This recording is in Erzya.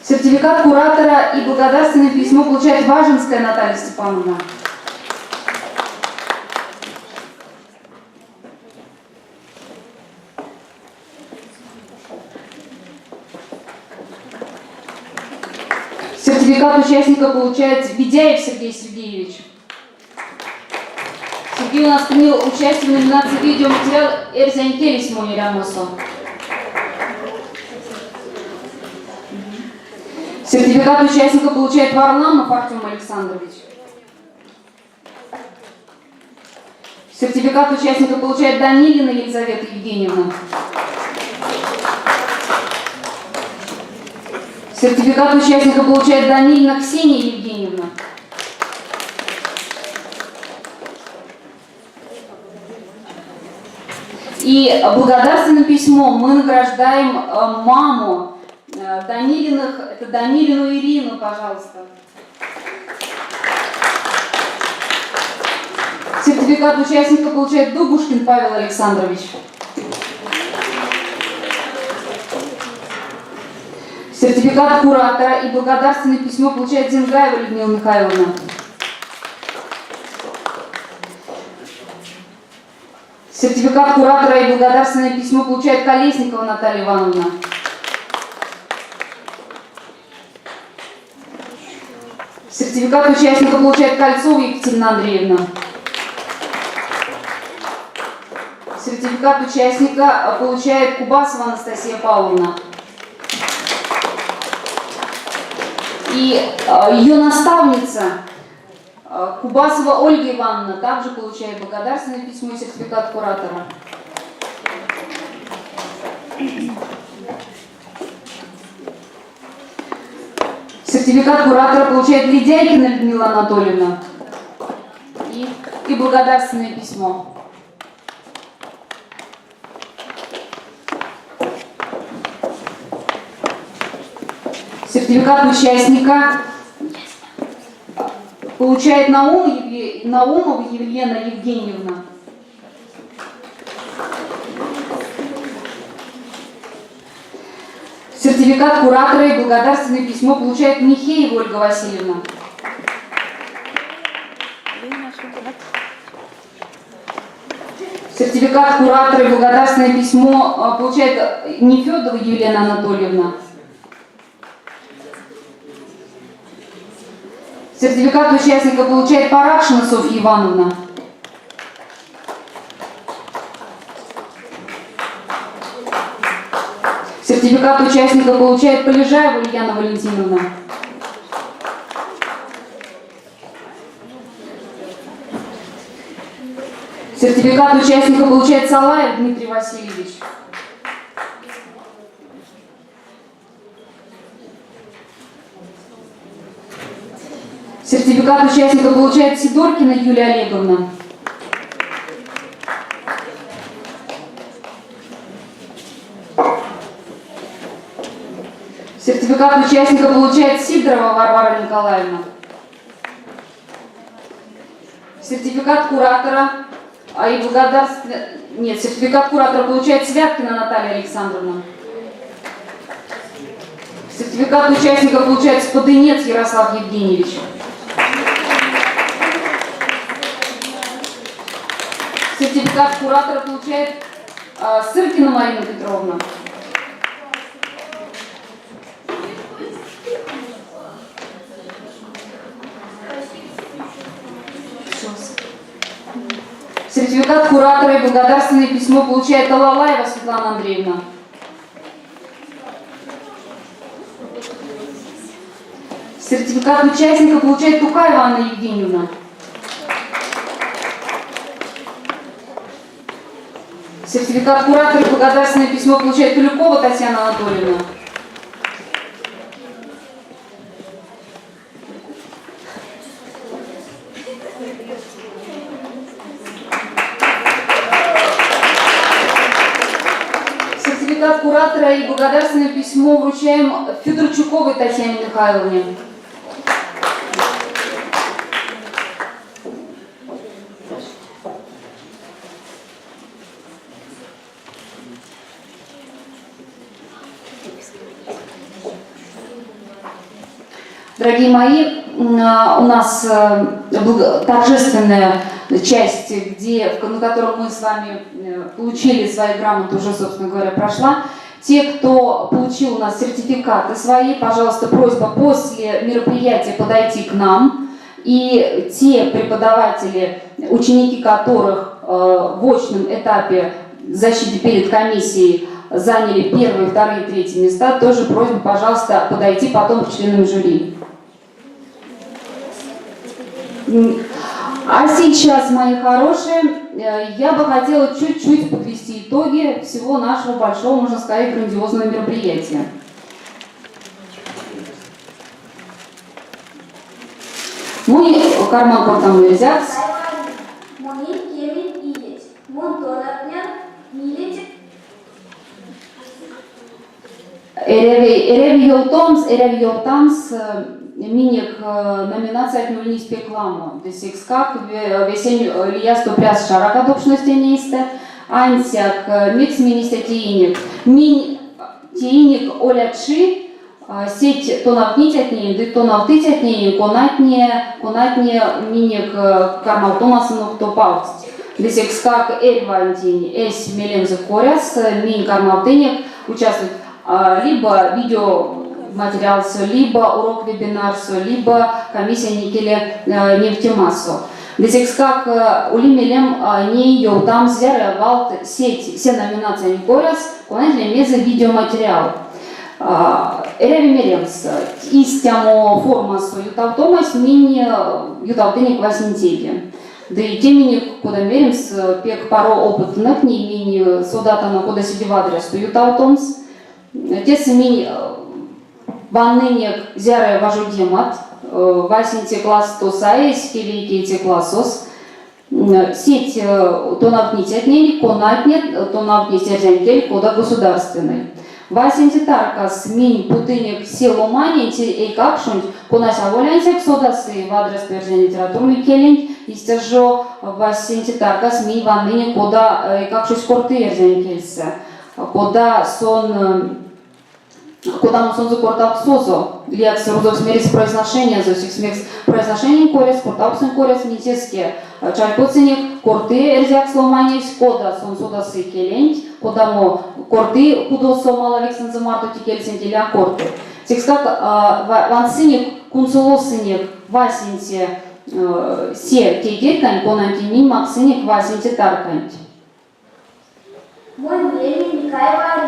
Сертификат куратора и благодарственное письмо получает Важинская Наталья Степановна. Сертификат участника получает Бедяев Сергей Сергеевич. Сергей у нас принял участие в номинации «Видеоматериал Эрзянь келесь монь эрямосо». Сертификат участника получает Варламов Артем Александрович. Сертификат участника получает Данилина Елизавета Евгеньевна. Сертификат участника получает Данилина Ксения Евгеньевна. И благодарственным письмом мы награждаем э, маму э, Данилиных, это Данилину Ирину, пожалуйста. Сертификат участника получает Дубушкин Павел Александрович. Сертификат куратора и благодарственное письмо получает Зингаева Людмила Михайловна. Сертификат куратора и благодарственное письмо получает Колесникова Наталья Ивановна. Сертификат участника получает Кольцова Екатерина Андреевна. Сертификат участника получает Кубасова Анастасия Павловна. И э, ее наставница э, Кубасова Ольга Ивановна также получает благодарственное письмо и сертификат куратора. Сертификат куратора получает Ледяйкина Людмила Анатольевна. И, и благодарственное письмо. Сертификат участника получает Наум, Наумова Елена Евгеньевна. Сертификат куратора и благодарственное письмо получает Михеева Ольга Васильевна. Сертификат куратора и благодарственное письмо а, получает Нефедова Елена Анатольевна. Сертификат участника получает Паракшина Софья Ивановна. Сертификат участника получает Полежаева Ульяна Валентиновна. Сертификат участника получает Салаев Дмитрий Васильевич. Сертификат участника получает Сидоркина Юлия Олеговна. Сертификат участника получает Сидорова Варвара Николаевна. Сертификат куратора а и благодарственно... Нет, сертификат куратора получает Святкина Наталья Александровна. Сертификат участника получает Спадынец Ярослав Евгеньевич. Сертификат куратора получает э, Сыркина Марина Петровна. Сертификат куратора и благодарственное письмо получает Алалаева Светлана Андреевна. Сертификат участника получает Тукаева Анна Евгеньевна. Сертификат куратора и благодарственное письмо получает Тулюкова Татьяна Анатольевна. Сертификат куратора и благодарственное письмо вручаем Федорчуковой Татьяне Михайловне. Дорогие мои, у нас торжественная часть, где, на которой мы с вами получили свои грамоты, уже, собственно говоря, прошла. Те, кто получил у нас сертификаты свои, пожалуйста, просьба после мероприятия подойти к нам. И те преподаватели, ученики которых в очном этапе защиты перед комиссией заняли первые, вторые, третьи места, тоже просьба, пожалуйста, подойти потом к членам жюри. А сейчас, мои хорошие, я бы хотела чуть-чуть подвести итоги всего нашего большого, можно сказать, грандиозного мероприятия. Монь карман кортамо эрзякс. Монень кемень иеть. Мон тонавтнян нилеце. Эряви, эряви ёвтомс, эряви ёвтамс, минек номинациятне ульнесть пек ламо. Ды секскак весень лиясто пряс чаракадокшность тень эйстэ. Ансяк мекс минь истя теинек? Минь теинек олячи сеть тонавтницятненень ды тонавтыцятненень, конатне, конатне минек кармавтомасонок топавтсть. Ды секскак эрьвантень эсь мелензэ коряс минь кармавтынек участвовать либо видеоматериалсо, либо урок-вебинарсо, либо комиссиянь икеле невтемасо. Ды секскак ули мелем ней ёвтамс зярыя валт сеть се номинациянь коряс, конань лемезэ видеоматериал. Эряви меремс, истямо формасо ютавтомась минь ютавтынек васенцеде. Ды те минек, кода меремс, пек паро опытэнек, ней минь содатано, кода седе вадрясто ютавтомс. Тесэ минь ваннынек зярыя важодемат, васенце классто саезь кевейкеце классос. Сеть тонавтницятнень, конатне тонавтнесть эрзянь кель кода государственной. Васенце таркас минь путынек се ломаненть эйкакшонть, конась аволь ансяк содасы вадрясто эрзянь литературной келенть, истя жо васенце таркас минь ваннынек, кода эйкакшось корты эрзянь кельсэ, кода сон кодамо сонзэ кортавксозо, лиякс рузокс мерить произношениязо, секс мекс произношениянь коряс, кортавксонь коряс минь сеске чарькодьсынек, корты эрзякс ломанесь, кода сон содасы келенть, кодамо корты кудосо малавиксэнзэ марто те кельсэнть или а корты. Секскак вансынек, кунсолосынек васенце се тейтерьканть, конантень минь максынек васенце тарканть. Монь лемем Микаева.